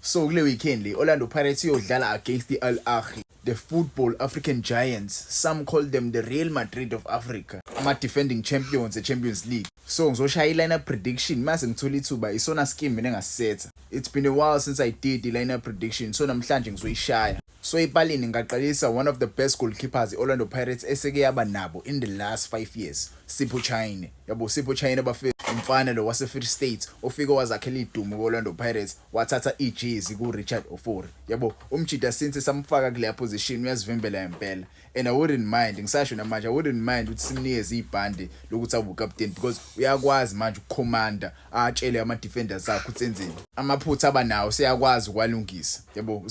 So kule weekend le Orlando Pirates iyodlala against the Al Ahly, the football African giants. Some call them the Real Madrid of Africa. Ama defending champions e-Champions League. So ngizoshaya i-lineup prediction mase ngithola ithuba, isona scheme mina engasisetha. It's been a while since I did i-lineup prediction, so namhlanje ngizoyishaya. So epalini ngaqalisa one of the best goalkeepers i-Orlando Pirates eseke yaba nabo in the last 5 years, Sipho Chaine. Yabo, Sipho Chaine bafethu, umfana lo wase Free State ofike wazakhela idumo ku-Orlando Pirates, wathatha ijezi ku-Richard Ofori. Yabo, umjida since samfaka kuleya position uyazivimbela impela, and I wouldn't mind, ngisasho namanje, I wouldn't mind ukuthi simnikeze ibhande lokuthi abe ukapteni because uyakwazi manje ukukhomanda, atshele ama-defenders akhe ukuthi enzeni. Amaphutha abanawo seyakwazi ukwalungisa, yabo,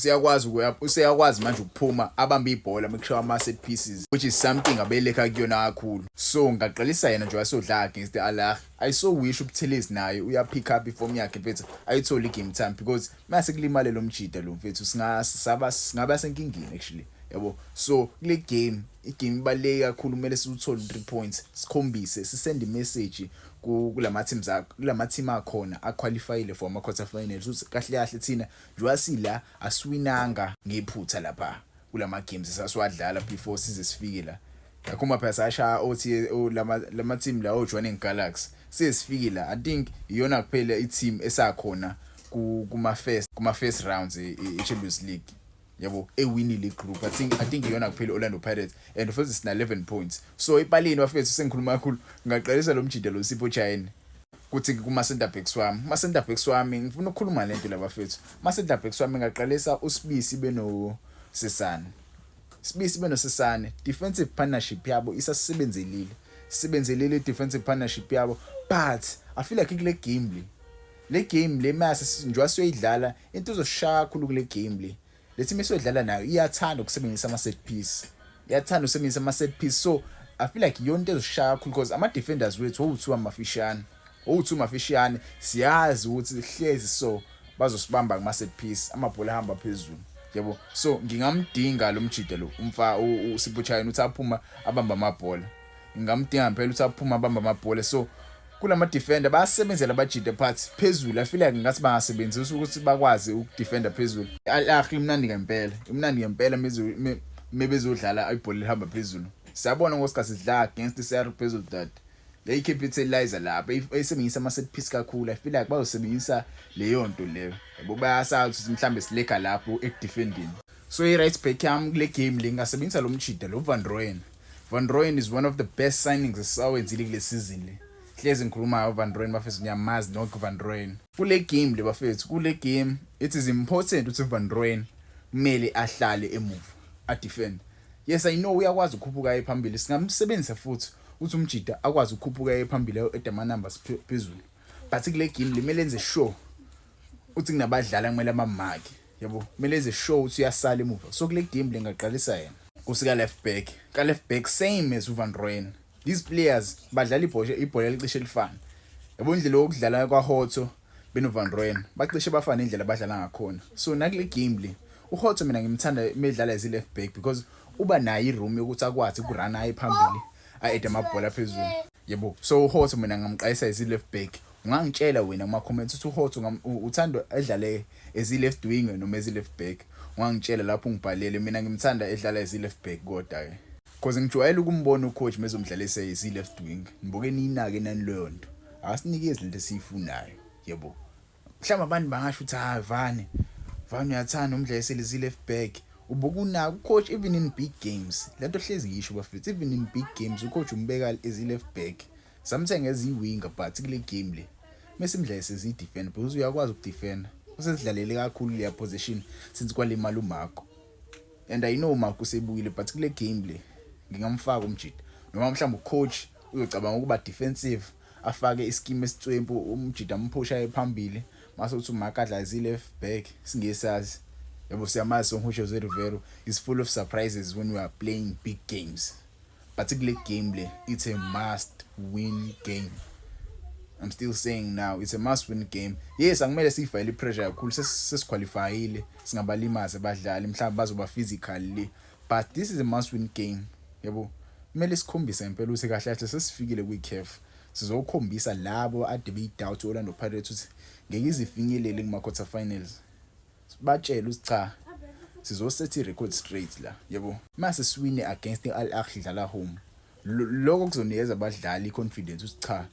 useyakwazi manje ukuphuma abambe ibhola mekushawa ama-set pieces, which is something abelekha kuyona kakhulu. So ngaqalisa yena nje wasodlala against the Al Ahly. I so wish uButhelezi naye uya-pick up iform yakhe mfethu, ayithole i-game time, because mase kulimale lo mjida lo mfethu singasaba singaba senkingeni actually, yabo. So kule game, igame ibaluleke kakhulu, kumele siwuthole 3 points, sikhombise, sisend imessage kulama teams, kulama team akhona aqualifyile for ama quarter finals, ukuthi kahle kahle thina njengoba sila asiwinanga ngephutha lapha kulama games esasiwadlala before size sifike la. Yakhuma phela sashaya othi lama team la, oJoining Galaxy, sesifike la. I think iyona kuphela i-team esakhona kuma first rounds e-Champions League, yabo, ewinile group. I think iyona kuphela Orlando Pirates, and futhi sina 11 points. So ipalini bafethu, sengikhuluma kakhulu, ngaqalisa lo mjida lo Sipho Chaine. Kuthi kuma center backs wami, kuma center backs wami ngifuna ukukhuluma lento la bafethu. Kuma center backs wami ngaqalisa uSibisi beno Sesane. Sibisi beno Sesane, defensive partnership yabo isasisebenzelile, sibenzelile defensive partnership yabo, but I feel like kule game le mase njengoba siyoyidlala, into izoshaya kakhulu kule game le, le team esiyodlala nayo iyathanda ukusebenzisa ama set piece, iyathanda ukusebenzisa ama set piece. So I feel like iyona into ezoshaya kakhulu because ama defenders wethu owuthiwa mafishane, owuthiwa mafishane, siyazi ukuthi hlezi so bazosibamba kuma set piece, amabhola ahamba phezulu, yabo. So ngingamdinga lo mjida lo umfa uSipho Chaine ukuthi aphuma abamba amabhola, ngingamdinga ngempela ukuthi aphuma abamba amabhola. So kulama defender bayasebenzela abajida, but phezulu I feel like ngathi bangasebenzisa ukuthi bakwazi ukudefenda phezulu. Al Ahly imnandi ngempela, imnandi ngempela mebezodlala ibhola elihamba phezulu. Siyabona ngosikhathi sidlala against iCR Belouizdad, yayicapitalize lapha, esebenzisa ama set piece kakhulu. I feel like bazosebenzisa leyo nto leyo, yabo, bayasazi ukuthi mhlambe sileka lapho ekudefendini. So i-right back yami kule game le ngingasebenzisa lo mjida lo Van Rooyen. Van Rooyen is one of the best signings esawenzile kule season le. Hlezi ngikhuluma Van Rooyen bafethu, ngiyamazi nonke Van Rooyen. Kule game le bafethu, kule game it is important ukuthi Van Rooyen kumele ahlale emuva adefend. Yes, I know uyakwazi ukukhuphuka phambili, singamsebenzisa futhi uthi umjida akwazi ukukhuphuka phambili edama numbers phezulu, but kule game limele enze sure uthi kunabadlali kumele amamaki, yabo, kumele enze sure ukuthi uyasala emuva. So kule game le ngaqalisa yena. Kusika left back, ka left back same as uVan Rooyen. These players badlala ibhola elicishe elifana, yabo. Indlela yokudlala kwaHotto beno Van Rooyen bacishe bafana indlela abadlala ngakhona. So nakule game le uHotto mina ngimthanda medlala as left back because uba nayo iroom yokuthi akwazi ukurun aye phambili, a-add amabhola phezulu, yebo. So uHotto mina ngamqalisa as left back. Ungangitshela wena kuma comments ukuthi uHotto uthanda edlale as left wing noma as left back. Ungangitshela lapho ungibhalele. Mina ngimthanda edlala as left back kodwa ke because ngijwayele ukumbona ucoach mezomdlalisa as left wing. Nibuke ninake nani leyo nto, akasinikezi lento esiyifunayo, yebo. Mhlawumbe abantu bangasho ukuthi hayi, Vane uyathanda umdlalisele zi left back. Ubukunaka ucoach even in big games, lento hlezi ngisho bafethu, even in big games ucoach umbeka as left back, sometimes as i-winger, but kule game le mase imdlalise as i-defender because uyakwazi ukudefenda, usesidlalele kakhulu leya position since kwalimala uMarco, and I know uMarco usebuyile, but kule game le ngingamfaka umjida, noma mhlawumbe ucoach uzocabanga ukuba defensive, afake ischeme esicwempu, umjida amphusha phambili, mase uthi uMarco adlala left back. Singesazi, yabo, siyamazi sonke uJose Rivero is full of surprises when we are playing big games, but kule game le it's a must win game. I'm still saying now it's a must win game. Yes, akumele siyifayele ipressure kakhulu, sesiqualifyile, singabalimaza abadlali, mhlawumbe bazoba physical le, but this is a must win game, yabo. Kumele sikhombise ngempela ukuthi kahle kahle sesifikile kwi-CAF, sizokhombisa labo ade beyidoubt Orlando Pirates ukuthi ngeke izifinyelele kuma quarter finals. Batshele ukuthi cha, sizosetha i-record straight la, yabo. Mase siwine against i-Al Ahly dlala home, lokho kuzonikeza abadlali i-confidence ukuthi cha,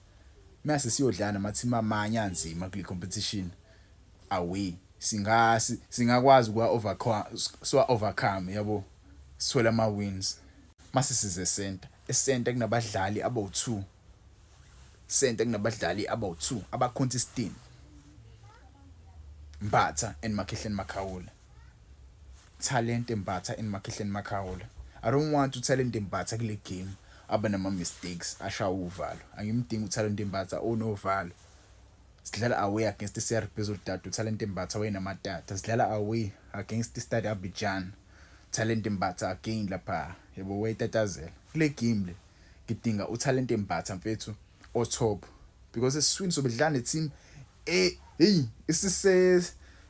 mase siyodlala nama-team amanye anzima kule competition away, singakwazi ukuwa overcome, siwa overcome, yabo, sithole ama wins. Mase size center, e-center kunabadlali abawu2, center kunabadlali abawu2 aba-consistent, Mbatha and Makhehleni Makhaula. Talent Mbatha and Makhehleni Makhaula. I don't want uTalent Mbatha kule game abe nama mistakes, ashawa uvalo. Angimdingi uTalent Mbatha onovalo. Sidlala away against iCR Belouizdad, uTalent Mbatha wayenamatata. Sidlala away against iStade Abidjan, Talent Mbatha again lapha, yabo, wayetatazela. Kule game le ngidinga uTalent Mbatha, mfethu, o top, because esiswini sobe dlala ne-team hey, isise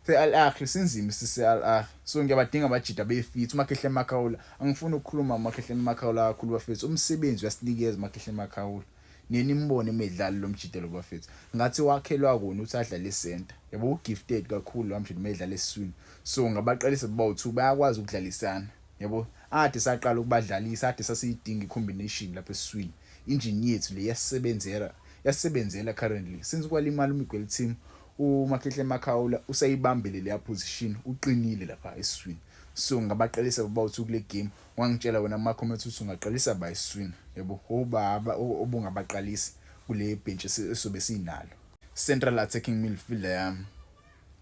se-Al Ahly sinzima, isise Al Ahly. So ngiyabadinga abajida be-fit. UMakhehle Makhaula, angifuni ukukhuluma uMakhehle Makhaula kakhulu, bafethu. Umsebenzi uyasinikeza uMakhehle Makhaula. Niye nimbone emedlalo lo mjida lo, bafethu, ngathi wakhelwa kona ukuthi adlale center, yabo. U-gifted kakhulu lo mjida medlala esiswini. So ngabaqalisa bawu2, bayakwazi ukudlalisana, yabo. Ade saqala ukubadlalisa, ade sasiyidinga i-combination lapha esiswini. Engine yethu le yasebenzela, yasebenzela currently since kwalimala uMiguel Timm. UMakhehle Makhaula usayibambile leya position, uqinile lapha esiswini. So ngabaqalisa bawu2 kule game. Wangitshela wena ama comments ukuthi ungaqalisa ba esiswini, yabo, obaba obungabaqalisa kule bench esobe sinalo. Central attacking midfielder yami,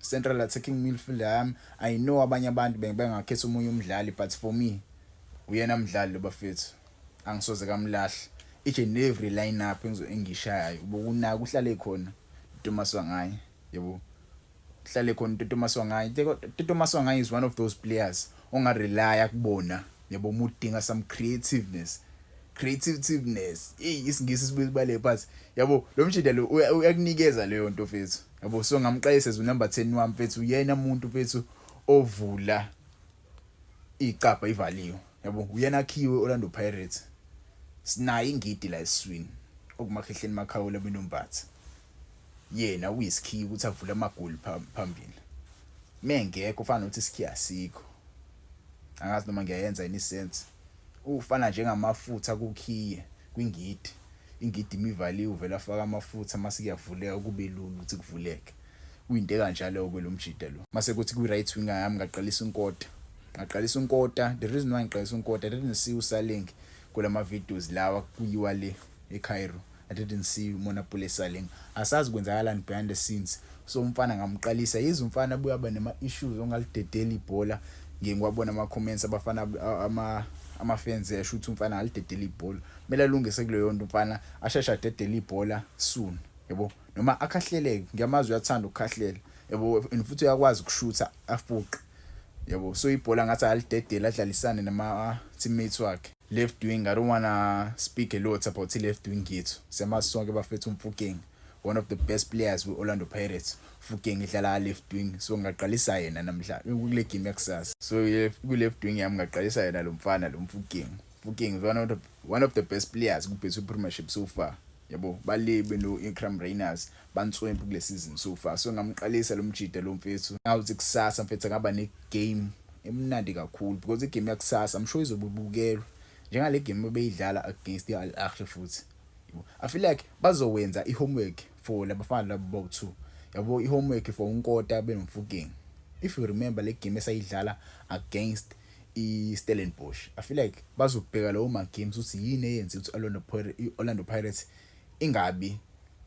central attacking midfielder yami, I know abanye abantu bengakhetha omunye umdlali, but for me uyena mdlali lo, bafethu, angisoze kamlahla. Each and every lineup engishayayo bokunaka uhlale khona Thomas Wangayi, yabo, hlale khona uThomas Wangayi. Thomas Wangayi is one of those players onga-rely kubona, yabo, uma udinga some creativeness, creativeness. Hey, isiNgisi sibuye sibale, but yabo, lo mshida lo uyakunikeza leyo nto, mfethu, yabo. So ngamqalisa as number 10 wami, mfethu. Uyena umuntu, mfethu, ovula icapha ivaliwe, yabo. Uyena akhiwe Orlando Pirates. Sinayo ingidi la esiswini okuMakhehleni Makhaula benoMbatha. Yena uyisikhiya ukuthi avule amagoli phambili. Mengekho ufana nokuthi isikhiya asikho. Angazi noma ngiyayenza yini sense. Ufana njengamafutha kukhiye kwingidi. Ingidi imivaliwe, uvela afaka amafutha, mase kuyavuleka, kube lula ukuthi kuvuleke. Kuyinto ekanjalo ke lo mjida lo. Mase kuthi kwi right winger yami ngaqalisa uNkota, ngaqalisa uNkota. The reason why ngiqalisa uNkota, I didn't see uSaleng kulama videos lawa kuyiwa le eCairo. I didn't see Monnapule Saleng. Asazi kwenzakalani behind the scenes. So umfana ngamqalisa. Yize umfana buya aba nama issues ongalidedeli ibhola, ngiye ngiwabona ama comments abafana, ama fans esho ukuthi umfana alidedeli ibhola. Kumele alungise kuleyo nto umfana, asheshe adedele ibhola soon, yabo, noma akhahleleke. Ngiyamazi uyathanda ukukhahlela, yabo, and futhi uyakwazi ukushutha afuqe, yabo. So ibhola ngathi alidedele, adlalisane nama teammates wakhe. Left wing, I don't wanna speak a lot about i-left wing yethu. Siyamazi sonke, bafethu, uMofokeng, one of the best players we-Orlando Pirates. Mofokeng idlala left wing, so ngaqalisa yena namhlanje kule game yakusasa. So ku-left wing yami ngaqalisa yena lo mfana lo Mofokeng. Mofokeng is one of the best players ku-Betway Premiership so far, yabo. Bale beno Iqraam Rayners banswempu kule season so far. So ngamqalisa lo mjida lo, mfethu. Ngawuthi kusasa, mfethu, akaba ne game emnandi kakhulu, because igame yakusasa I'm sure izobe ibukelwa njengale game ebeyidlala against i-Al Ahly futhi. I feel like bazowenza i-homework for labafana labo bawu-2, yabo, i-homework for uNkota benoMofokeng. If you remember le game esayidlala against i-Stellenbosch, I feel like bazobheka lawo ma games ukuthi yini eyenza ukuthi i-Orlando Pirates ingabi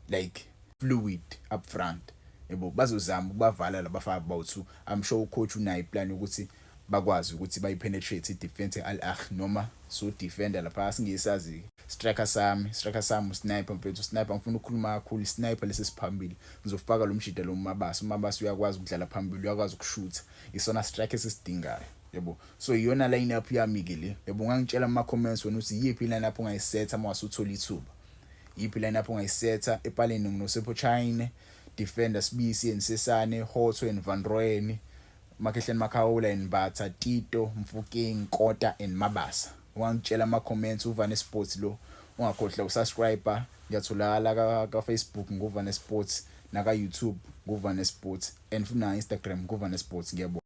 like fluid up front, yabo. Bazozama ukubavala labafana bawu-2. I'm sure ucoach unayo iplan ukuthi bakwazi ukuthi bayi-penetrate i-defense ye-Al Ahly noma so defender lapha singesazi. Striker sami uSniper, mfethu. Sniper, ngifuna ukukhuluma kakhulu, sniper lesi siphambili. Ngizofaka lo mjida lo Mabasa. UMabasa uyakwazi ukudlala phambili, uyakwazi ukushutha, isona striker esisidingayo, yabo. So iyona line up yami ke le, yabo. Ungangitshela ama comments wena ukuthi yiphi line up ongayisetha uma wasuthola ithuba, yiphi line up ongayisetha. Epaleni nginoSipho Chaine, defender Sibisi and Sesane, Hotto and Van Rooyen, Makhehleni Makhaula and Mbatha, Tito, Mofokeng, Nkota and Mabasa. Ungangitshela ama comments. Uvane Sports lo, ungakhohlwa usubscribe. Ngiyatholakala ka Facebook nguvane Sports naka YouTube. Nguvane Sports and futhi na Instagram, Nguvane Sports. Ngiyabonga.